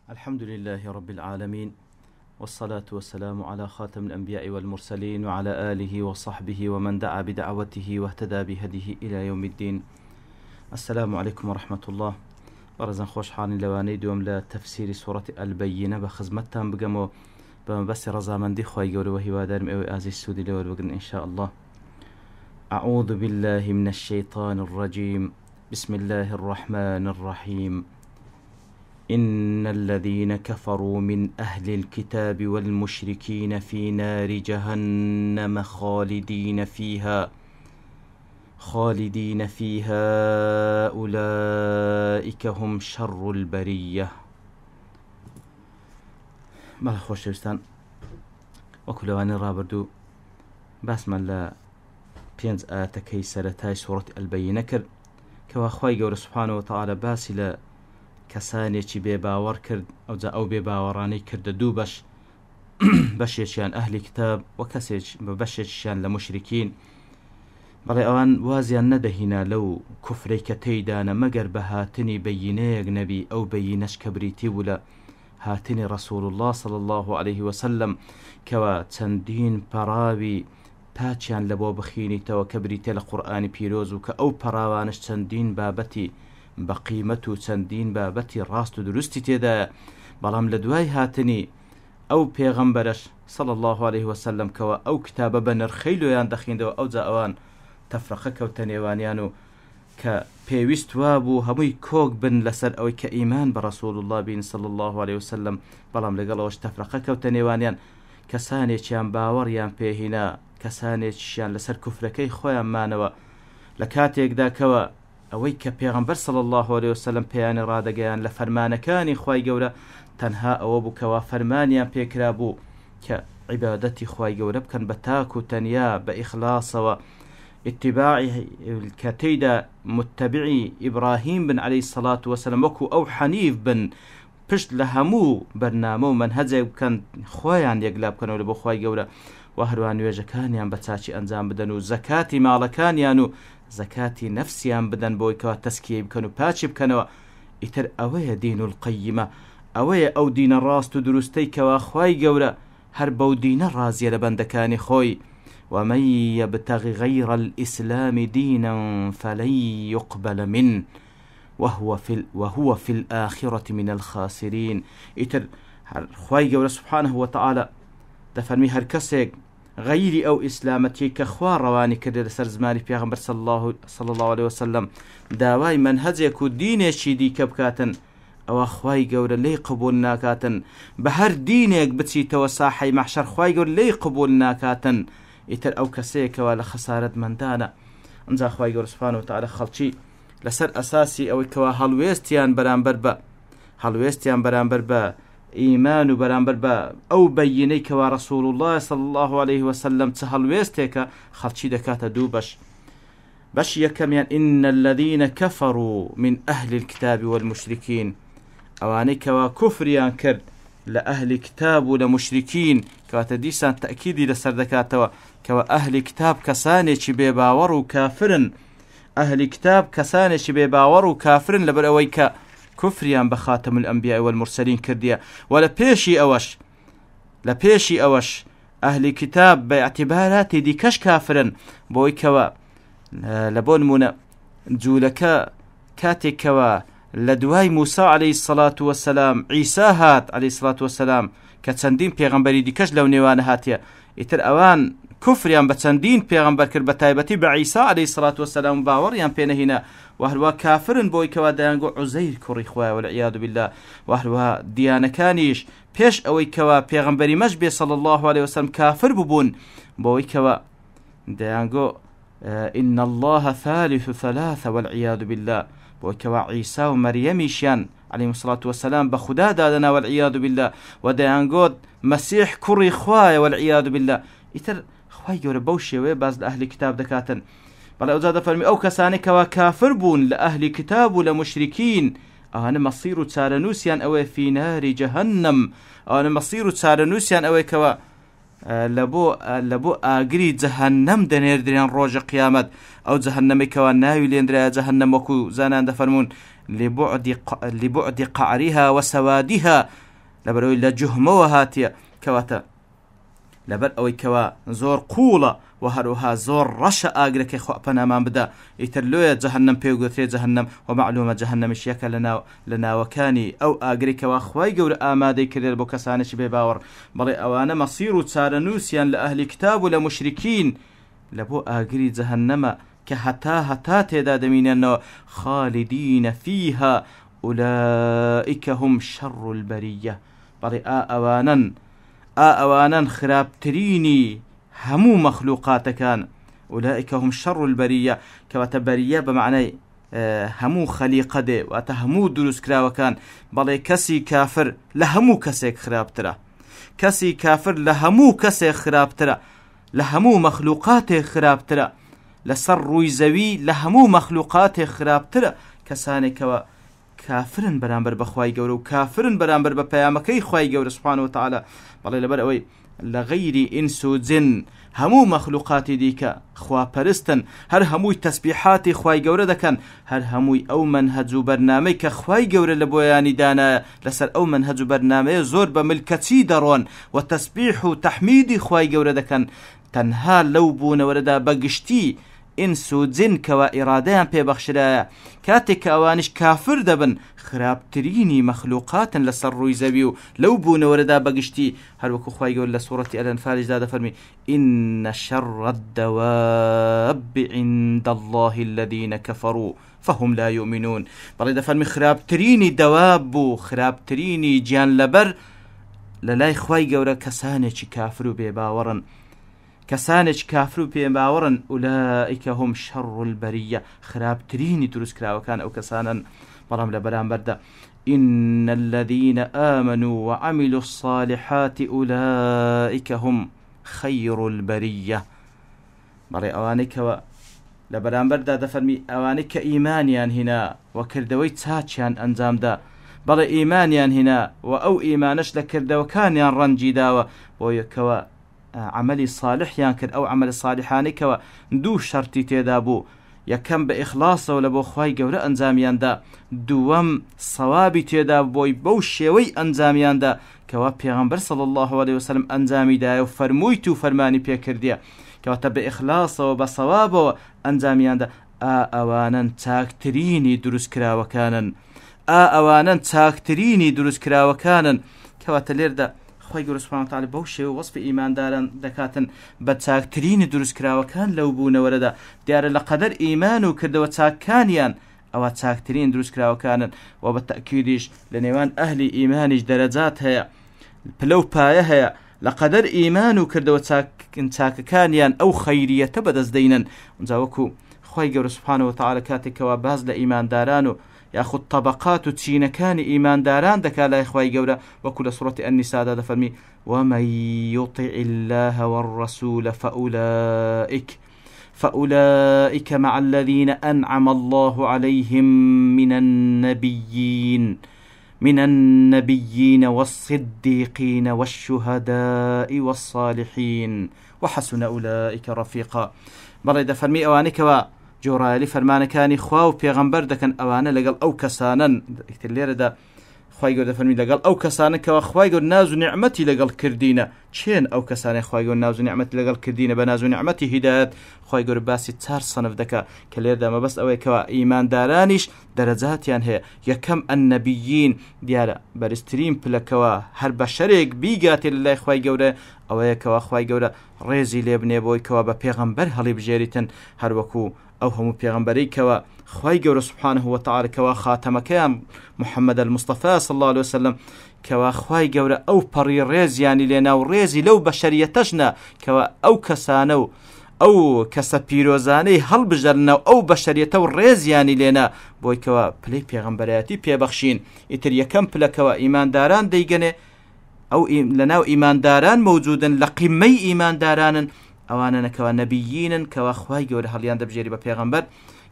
الحمد لله رب العالمين والصلاة والسلام على خاتم الأنبياء والمرسلين وعلى آله وصحبه ومن دعا بدعوته واهتدى بهديه إلى يوم الدين السلام عليكم ورحمة الله بەڕێزان خۆشحاڵین لەوانەی دووەم لە تەفسیری سوڕەتی البینە بە خزمەتتان بگەمەوە بە مەبەستی ڕەزامەندی خوای گەورە وە هیوادارم ئێوەی ئازیز سوودی لێ وەربگرن ان شاء الله أعوذ بالله من الشيطان الرجيم بسم الله الرحمن الرحيم إن الذين كفروا من أهل الكتاب والمشركين في نار جهنم خالدين فيها خالدین فیها اولئک هم شر البریە. بەڵێ خۆشەویستان وەکو لەوانەی ڕابردوو باسمان لە پێنج ئاەتەکەی سەرەتای سوڕەتی ئەلبەینە کرد کەوا خوای گەورە سبحانە وتعالی باسی لە کەسانێکی بێ باوەڕ کرد ئەوجا ئەو بێ باوەڕانەی کردە دوو بەش بەشێکیان ئەهلی کتاب و کەسێک بە بەشێکیشیان لە مشرکین بەڵێ ئەوان وازیان نەدەهینا لەو کوفرەی کە تێیدانە مەگەر بە هاتنی بەینەیەک نەبی ئەو بەینەش کە بریتی بوو لە هاتنی رسول اللە صلی اللە علیه وسلم کەوا چەندین پەڕاوی پاکیان لەبۆ بخینیتەوە کە بریتیە لە قورئانی پیرۆز و کە ئەو پەڕاوانەش چەندین بابەتی بە قیمەت و چەندین بابەتی ڕاست و دروستی تێدایە بەڵام لە دوای هاتنی ئەو پێغەمبەرەش، صلی اللە علیه وسلم، کەوا ئەو کتابە بە نرخەی لۆیان دەخیندەوە ئەوجا ئەوان تەفرەقە کەوتە نێوانیان و کە پێویست وابوو هەمووی کۆک بن لەسەر ئەوەی کە ئیمان بە رسول اللە بین، صلی اللە علیه وسلم، بەڵام لەگەڵ ئەوەش تەفرەقە کەوتە نێوانیان کەسانێکیان باوەڕیان پێهینا کەسانێکیشیان لەسەر کوفرەکەی خۆیان مانەوە لە کاتێکدا کەوا ئەوەی کە پێغەمبەر صلی اللە علیە وسلم پێیانی ڕادەگەیاند لە فەرمانەکانی خوای گەورە تەنها ئەوە بوو کەوا فەرمانیان پێکرابوو کە عیبادەتی خوای گەورە بکەن بە تاک و تەنیا بە ئیخلاصەوە اتباعی کە تێیدا متبعی ئیبراهیم بن علیه الصلاة والسلام وەکو ئەو حەنیف بن پشت لە هەموو بەرنامە و مەنهەجێک بکەن خۆیان یەکلا بکەنەوە لە بۆ خوای گەورە و هەروە نوێژەکانیان بە چاکی ئەنجام بدەن و زەکاتی ماڵەکانیان و زەکاتی نەفسیان بدەن بۆی کەوا تەسکیەی بکەن و پاکی بکەنەوە ئیتر ئەوەیە دین القیمە ئەوەیە ئەو دینە ڕاست و دروستەی کەوا خوای گەورە هەر بەو دینە ڕازیە لە بەندەکانی خۆی ومن یبتغ غیر الاسلام دینا فلن یقبل منه وهو فی وهو فی الآخرة من الخاسرین ئیتر هەر خوای گەورە سبحانه وتعالی دەفەرمی هەر کەسێک غەیری ئەو ئیسلامەتیەی کە خوا ڕەوانی کردە لەسەر زمانی پێغەمبەر صلی الله علیه وسلم داوای مەنهەجێک و دینێکی دیکە بکاتن ئەوە خوای گەورە لێی قبول ناکاتن بە هەر دینێک بچیتەوە ساحەی مەحشەر خوای گەورە لێی قبول ناکاتن ئیتر ئەو کەسەیە کەوا لە خەسارەتمەندانە ئەمجا خوای گەورە سبحانه وتعالی خەڵکی لەسەر ئەساسی ئەوەی کەوا هەڵوێستیان بەرامبەر بە هەڵوێستیان بەرامبەر بە ئیمان و بەرامبەر بە ئەو بەینەی کەوا رسول الله صلی الله علیه وسلم چ هەڵوێستێکە خەڵکی دەکاتە دوو بەش بەش یەکەمیان إن الذين كفروا من أهل الكتاب والمشركين ئەوانەی کەوا کوفریان کرد لە ئەهلی کتاب و لە مشرکین کەواتە دیسان تەکیدی لەسەر دەکاتەوە کەوا ئەهلی کتاب کەسانێکی بێباوەڕ و کافرن ئەهلی کتاب کەسانێکی بێ باوەڕ و کافرن لەبەر ئەوەی کە کوفریان بە خاتم الانبیاء والمرسلین کردیە و لە پێشی ئەوەش لە پێشی ئەوەش ئەهلی کتاب بە اعتباراتی دیکەش کافرن بۆی کەوە لە بۆ نمونە جوولەکە کاتێک کەوە لە دوای موسا عەلەیهی سەڵات وەسەلام عیسا هات عەلەیهی سەڵات وەسەلام کە چەندین پێغەمبەری دیکەش لەو نێوانە هاتیە ئیتر ئەوان کوفریان بە چەندین پێغەمبەر کرد بە تایبەتی بە عیسا عەلەیهی سەڵات وەسەلام و باوەڕیان پێ نەهینا و هەروە کافرن بۆی کەوا دەیانگۆ عوزەیر کوڕی خوایە والعیاذ بالله و هەروە دیانەکانیش پێش ئەوەی کەوا پێغەمبەری مەش بێ صلی الله علیه وسلم کافر ببوون بەوەی کەوا دەیانگۆ ان اللە ثالث ثلاثە والعیاذ باللە بۆ کەوا عیسا و مەریەمیشیان علیهم الصلاة والسلام بە خودا دادەنا والعیاذ باللە و دەیانگۆت مەسیح کوڕی خوایە والعیاذ باللە ئیتر خوای گەورە بەو شێوەیە باس لە ئەهلی کتاب دەکاتن بەڵێ ئەوجا دەفەرمی ئەو کەسانەی کەوا کافر بوون لە ئەهلی کتاب و لە مشرکین ئەوانە مەسیر و چارەنووسیان ئەوەیە فی ناری جەهەنەم ئەوانە مەسیر و چارەنووسیان ئەوەیە کەوا لەبۆ لەبۆ ئاگری جەهەنەم دەنێردرێن ڕۆژە قیامەت ئەو جەهەنەمەی کەوا ناوی لێنرایە جەهەنەم وەکو زانان دەفەرموون لبعد لبعد قعرها وسوادها لەبەرئەوەی لە جوهمەوە هاتیە کەواتە لەبەر ئەوەی کەوا زۆر قوڵە و هەروەها زۆر ڕەشە ئاگرەکەی خوا پەنامان بدا ئیتر لۆیە جەهەنەم پێ گوترێ جەهەنەم و مەعلومە جەهەنەمیش یەکە لە ناو لە ناوەکانی ئەو ئاگرەی کەوا خوای گەورە ئامادەی کردێت بۆ کەسانێکی بێ باوەڕ بەڵێ ئەوانە مەسیر و چارەنووسیان لە ئەهلی کتاب و لە موشریکین لە بۆ ئاگری جەهەنەمە کە هەتا هەتا تێدا دەمینێنەوە خالدین فیها اولئک هم شر البریە بەڵێ ئا ئەوانەن ئا ئەوانەن خراپترینی هەموو مەخلوقاتەکان اولئک هم شر البریە کەواتە بەریە بە معنای هەموو خەلیقە دێ واتە هەموو دروستکراوەکان بەڵێ کەسی کافر لە هەموو کەسێک خراپترە کەسی کافر لە هەموو کەسێک خراپترە لە هەموو مەخلوقاتێک خراپترە لەسەر ڕووی زەوی لە هەموو مەخلوقاتێک خراپترە کەسانێکەوە کافرن بەرامبەر بە خوای گەورە و کافرن بەرامبەر بە پەیامەکەی خوای گەورە سبحانه وتعالی بەڵێ لەبەر ئەوەی لە غەیری ئینس و جن هەموو مەخلوقاتی دیکە خواپەرستن هەر هەمووی تەسبیحاتی خوای گەورە دەکەن هەر هەمووی ئەو مەنهەج و بەرنامەی کە خوای گەورە لە بۆیانی دانایە لەسەر ئەو مەنهەج و بەرنامەیە زۆر بە ملکەچی دەڕۆن و تەسبیح و تەحمیدی خوای گەورە دەکەن تەنها لەو بوونەوەرەدا بە گشتی ئینس و جن کەوا ئیرادەیان پێ بەخشرایە کاتێک کە ئەوانیش کافر دەبن خراپترینی مەخلوقاتن لەسەر ڕووی زەوی و لەو بوونەوەرەدا بە گشتی هەروەکو خوای گەورە لە سوڕەتی ئەلئەنفالیشدا دەفەرمی إن شر الدواب عند الله الذين كفروا فهم لا يؤمنون بەڵێ دەفەرمی خراپترینی دەواب و خراپترینی گیان لەبەر لە لای خوای گەورە کەسانێکی کافر و بێباوەڕن کەسانێکی کافر و پێباوەڕن ئولائیکە هم شەڕ البەریە خراپترینی دروستکراوەکان ئەو کەسانن بەڵام لە بەرامبەردا إن الذين آمنوا وعملوا الصالحات أولئك هم خیر البریە بەڵێ ئەوانەی کەوا لە بەرامبەردا دەفەرمی ئەوانەی کە ئیمانیان هینا و کردەوەی چاکیان ئەنجامدا بەڵێ ئیمانیان هینا و ئەو ئیمانەش لە کردەوەکانیان ڕەنجی داوە بۆ یەکەوە عملی صالحیان کرد ئەو عمل صالحانەی کەوە دوو شەرتی تێدا بوو یەکەم بە ئیخلاسەوە لە بۆ خوای گەورە ئەنجامیان دا، دووەم سەوابی تێدا بۆی بەو شێوەی ئەنجامیان دا کەوا پێغەمبەر صلی اللە علیە وسلم ئەنجامی دایە و فەرموویت و فەرمانی پێ کردیە، کەواتە بە ئیخلاسەوە بە سەوابەوە ئەنجامیان دا، ئا ئەوانەن چاکترینی دروستکراوەکانن، ئا ئەوانەن چاکترینی دروستکراوەکانن، کەواتە لێردا خوای گەورە سبحانە وتعالی بەو شێوە وەسفی ئیمانداران دەکاتن بە چاکترینی دروستکراوەکان لەو بوونەوەرەدا دیارە لە قەدەر ئیمان و کردەوە چاکانیان ئەوە چاکترین دروستکراوەکانن و بە تەکیدیش لە نێوان ئەهلی ئیمانیش دەرەجات هەیە پلە و پایە هەیە لە قەدەر ئیمان و کردەوە چاکەکانیان ئەو خەیریەتە بەدەست دەینن ئینجا وەکو خوای گەورە سبحانە وتعالی کاتێکەوە باز لە ئیمانداران و یاخود تەبەقات و چینەکانی ئیمانداران دەکا لای خوای گەورە وەکو لە سوڕەتی النساء دا دەفەرمی ومن یطع الله والرسول فأولئک فأولئک مع الذین أنعم الله عليهم من النبیین من النبیین والصدیقین والشهداء والصالحین وحسن اولئک رفیقا بەڵێ دەفەرمی ئەوانەی کەوا جۆڕایەلی فەرمانەکانی خوا و پێغەمبەر دەکەن ئەوانە لەگەڵ ئەو کەسانەن ئیتر لێرەدا خوای گەورە دەفەرمی لەگەڵ ئەو کەسانە کەوا خوای گەورە ناز و نیعمەتی لەگەڵ کردینە چێن ئەو کەسانەی خوای گەورە ناز و نیعمەتی لەگەڵ کردینە بە ناز و نیعمەتی هیدایەت خوای گەورە باسی چار سەنف دەکا کە لێرەدا مەبەست ئەوەیە کەوا ئیماندارانیش دەرەجاتیان هەیە یەکەم النبیین دیارە بەرزترین پلەکەوە هەر بەشەرێک بیگاتێ لە لای خوای گەورە ئەوەیە کەوا خوای گەورە ڕێزی لێ بنێ بۆی کەوا بە پێغەمبەر هەڵیبژێریتن هەروەکو ئەو هەموو پێغەمبەرەی کەوا خوای گەورە سبحانه وتعالی کەوا خاتەمەکەیان محمد المصطفى صلی الله علیه وسلم کەوا خوای گەورە ئەو پەڕی ڕێزیانی لێنا و ڕێزی لەو بەشەریەتەش نا کەوا ئەو کەسانە و ئەو کەسە پیرۆزانەی هەڵبژەرنەوە ئەو بەشەریەتە و ڕێزیانی لێنا بۆی کەوا پلەی پێغەمبەرایەتی پێبەخشین ئیتر یەکەم پلەکەوە ئیمانداران دەیگەنێ ئەو لەناو ئیمانداران مەوجودن لە قیمەی ئیماندارانن ئەوانە نەکەوە نەبیینن کەوا خوای گەورە هەڵیان دەبژێری بە پێغەمبەر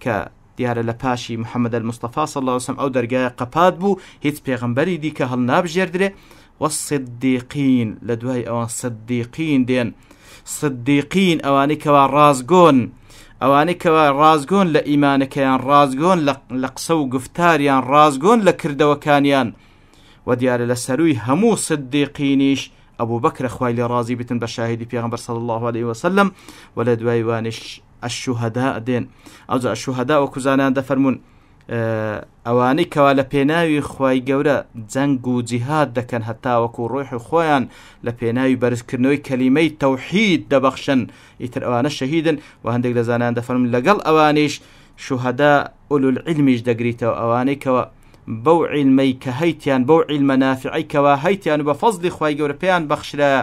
کە دیارە لە پاشی محەممەد المستەفا صلی الله علیه وسلم ئەو دەرگایە قەپات بوو هیچ پێغەمبەری دیکە هەڵنابژێردرێ والصدیقین لە دوای ئەوان صدیقین دێن صدیقین ئەوانەی کەوا ڕاستگۆن ئەوانەی کەوا ڕاستگۆن لە ئیمانەکەیان، ڕاستگۆن لە قسە و گفتاریان، ڕاستگۆن لە کردەوەکانیان، وە دیارە لە سەرووی هەموو صدیقینیش ئەبوو بەکرە خوای لێ ڕازی بتن بە شاهیدی پێغەمبەر صلی الله علیه وسلم و لە دوای وانیش الشهداء دێن. ئەوجا الشهداء وەکو زانایان دەفەرموون ئەوانەی کەوا لە پێناوی خوای گەورە جەنگ و جیهاد دەکەن هەتاوەکو ڕۆحی خۆیان لە پێناوی بەرزکردنەوەی کەلیمەی تەوحید دەبەخشن ئیتر ئەوانە شەهیدن و هەندێک لە زانایان دەفەرموون لەگەڵ ئەوانیش شوهەدا ئولول عیلمیش دەگریتەوە ئەوانەی کەوا بەو عیلمەی کە هەیتیان بەو عیلمە نافعەی کەوا هەیتیان و بە فەزلی خوای گەورە پێیان بەخشرایە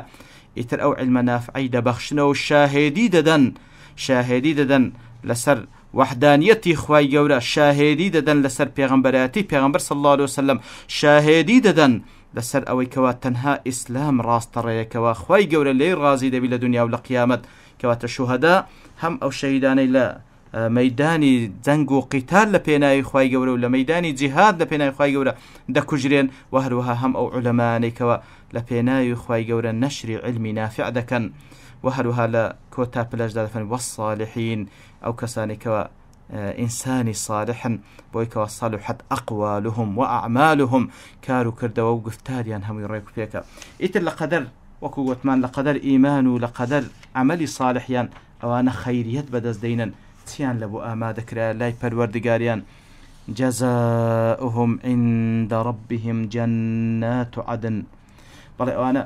ئیتر ئەو عیلمە نافعەی دەبەخشنەوە و شاهێدی دەدەن شاهێدی دەدەن لەسەر وەحدانیەتی خوای گەورە شاهێدی دەدەن لەسەر پێغەمبەرایەتی پێغەمبەر صلی اللە علیه وسلم شاهێدی دەدەن لەسەر ئەوەی کەوا تەنها ئیسلام ڕاستە ڕێیە کەوا خوای گەورە لێی ڕازی دەبی لە دنیا و لە قیامەت کەواتە شوهەدا هەم ئەو شەهیدانەی لە مەدانی جەنگ و قیتال لە پێناوی خوای گەورە و لە مەدانی جیهاد لە پێناوی خوای گەورە دەکوژرێن و هەروەها هەم ئەو عولەمانەی کەوا لە پێناوی خوای گەورە نەشری علمی نافع دەکەن و هەروەها لە کۆتا پلەشدا دەفەرموێ والصالحین ئەو کەسانەی کەوا ئینسانی صالحن بۆی کەوا صلحت اقوالهم واعمالهم کار و کردەوە و گفتاریان هەمووی ڕێک و پێکە ئیتر لە قەدەر وەکو گوتمان لە قەدەر ئیمان و لە قەدەر عەمەلی صالحیان ئەوانە خەیریەت بەدەست دەینن چیان لە بۆ ئامادە کرایە لای پەروەردگاریان جزاؤهم عند ربهم جنات عدن بەڵێ ئەوانە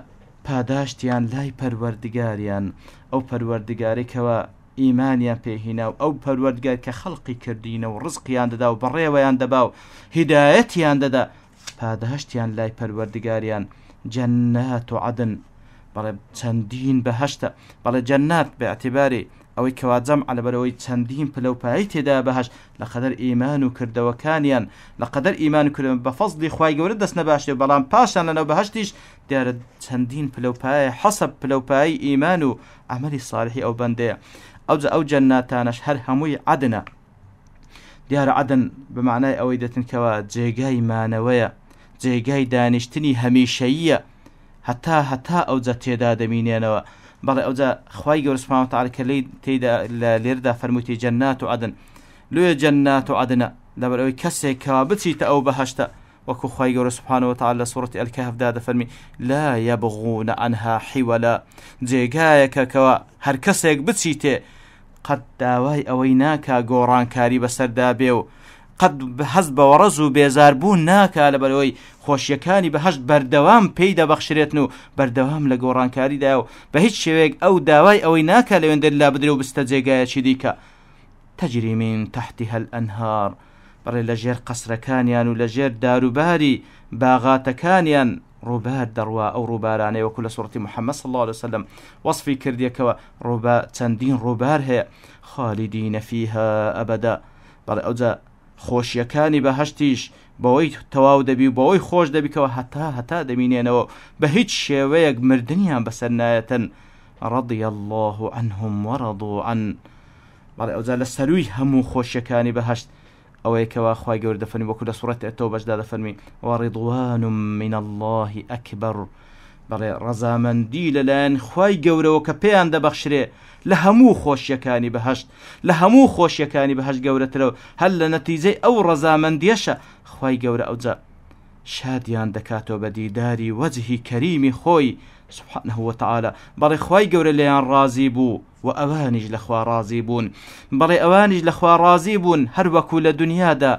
پاداشتیان لای پەروەردگاریان ئەو پەروەردگارەی کەوا ئیمانیان پێ هینا و ئەو پەروەردگار کە خەڵقی کردینە و ڕزقیان دەدا و بەڕێوەیان دەبا و هیدایەتیان دەدا پاداشتیان لای پەروەردگاریان جەنات و عەدن بەڵێ چەندین بەهەشتە بەڵێ جەنات بە اعتباری ئەوەی کەوا جەمعە لەبەرئەوەی چەندین پلە و پایەی تێدایە بەهەشت لە قەدەر ئیمان و کردەوەکانیان لە قەدەر ئیمان و کردەوە بە فەزڵی خوای گەورە دەچنە بەهەشتێ بەڵام پاشان لەناو بەهەشتیش دیارە چەندین پلە و پایە حەسەب پلە و پایەی ئیمان و عەمەلی ساڵحی ئەو بەندەیە ئەوجا ئەو جەناتانەش هەر هەمووی عەدنە دیارە عەدن بە معنای ئەوەی دەتن کەوا جێگای مانەوەیە جێگای دانیشتنی هەمیشەییە هەتا هەتا ئەوجا تێدا دەمینێنەوە بەڵێ ئەوجا خوای گەورە سبحانه وتعالی کە لێی تێیدا لە لێردا فەرموویتی جەنات و عەدن لۆیە جەنات و عەدنە لەبەر ئەوەی کەسێک کەوا بچیتە ئەو بەهەشتە وەکو خوای گەورە سبحانه وتعالی لە سورەتی الکهفدا دەفەرمی لا یبغون عنها حولا جێگایەکە کەوا هەر کەسێک بچیتێ قەت داوای ئەوەی ناکا گۆڕانکاری بەسەردا بێ و قەت هەست بە وەڕەز و بێزار بوون ناکا لەبەرئەوەی خۆشیەکانی بەهەشت بەردەوام پێی دەبەخشرێتن و بەردەوام لە گۆڕانکاریدایە و بە هیچ شێوەیەک ئەو داوای ئەوەی ناکا لەوێندەر لابدرێ و بچتە جێگایەکی دیکە تجری من تحتها الانهار بەڵێ لە ژێر قەسرەکانیان و لە ژێر داروباری باغاتەکانیان ڕووبار دەڕوا ئەو ڕووبارانەی وەکو لە سوڕەتی محمد صلی اللە علیه وسلم وەصفی کردیە کەوا ڕووبا چەندین ڕووبار هەیە خالدین فیها ابدا بەڵێ ئەوجا خۆشیەکانی بەهەشتیش بەوەی تەواو دەبی و بەوەی خۆش دەبی کەوا هەتا هەتا دەمینێنەوە بە هیچ شێوەیەک مردنیان بەسەر نایەتن رضی الله عنهم ورضوا عن بەڵێ ئەوجا لە سەروی هەموو خۆشیەکانی بەهەشت ئەوەیە کەوا خوای گەورە دەفەرمی وەکو لە سوڕەتی التوبەشدا دەفەرمی ورضوان من اللە اکبر بەڵێ ڕەزامەندی لەلایەن خوای گەورەوە کە پێیان دەبەخشرێ لە هەموو خۆشیەکانی بەهەشت لە هەموو خۆشیەکانی بەهەشت گەورەترە و هەر لە نەتیجەی ئەو ڕەزامەندیەشە خوای گەورە ئەوجا شادیان دەکاتەوە بە دیداری وەجهی کەریمی خۆی سبحانه وتعالی بەڵێ خوای گەورە لێیان ڕازی بوو وە ئەوانیش لە خوا ڕازی بوون، بەڵێ ئەوانیش لە خوا ڕازی بوون هەر وەکو لە دونیادا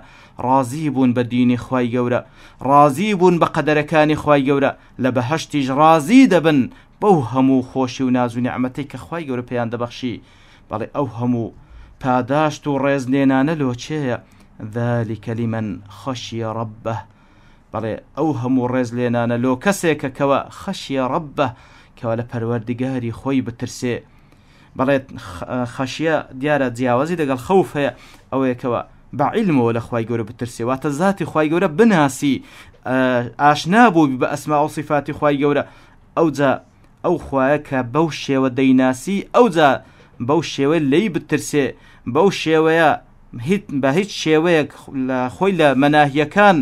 ڕازی بوون بە دینی خوای گەورە، ڕازی بوون بە قەدەرەکانی خوای گەورە، لە بەهەشتیش ڕازی دەبن بەو هەموو خۆشی و ناز و نیعمەتەی کە خوای گەورە پێیان دەبەخشی، بەڵێ ئەو هەموو پاداشت و ڕێزلێنانە لۆ کێیە؟ ذلک لمن خشی ربه، بەڵێ ئەو هەموو ڕێزلێنانە لۆ کەسێکە کەوا خشی ربه کەوا لە پەروەردگاری خۆی بترسێ بەڵێ خەشیە دیارە جیاوازی لەگەڵ خەوف هەیە ئەوەیە کەوا بە عیلمەوە لە خوای گەورە بترسێ واتە زاتی خوای گەورە بناسی ئاشنا بووبی بە ئەسما و صفاتی خوای گەورە ئەوجا ئەو خوایە کە بەو شێوە دەیناسی ئەوجا بەو شێوەیە لێی بترسێ بەو شێوەیە بە هیچ شێوەیەک لە خۆی لە مەناهیەکان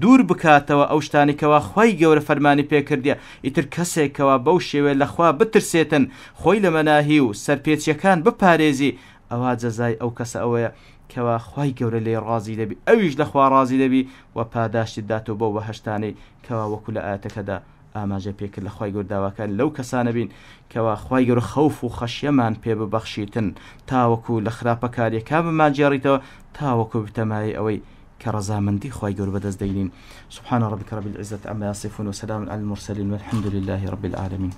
دوور بکاتەوە ئەو شتانی کەوا خوای گەورە فەرمانی پێکردیە ئیتر کەسێک کەوا بەو شێوەیە لەخوا بترسێتن خۆی لە مەناهی و سەرپێچیەکان بپارێزی. ئەوا جەزای ئەو کەسە ئەوەیە کەوا خوای گەورە لێی ڕازی دەبی ئەویش لە خوا ڕازی دەبی و پاداشتت داتەوە بەو بەهەشتانەی کەوا وەکو لە ئایەتەکەدا ئاماژەی پێکرد لە خوای گەورە داواکارین لەو کەسانە بین کەوا خوای گەورە خەوف و خەشیەمان پێ ببەخشیتن تاوەکو لە خراپەکاریەکان بمانگێڕیتەوە تاوەکو ببتە مایەی ئەوەی کە ڕەزامەندی خوای گەورە بەدەست دەینین سبحان ربک رب العزة عما يصفون وسلام على المرسلين والحمد لله رب العالمين.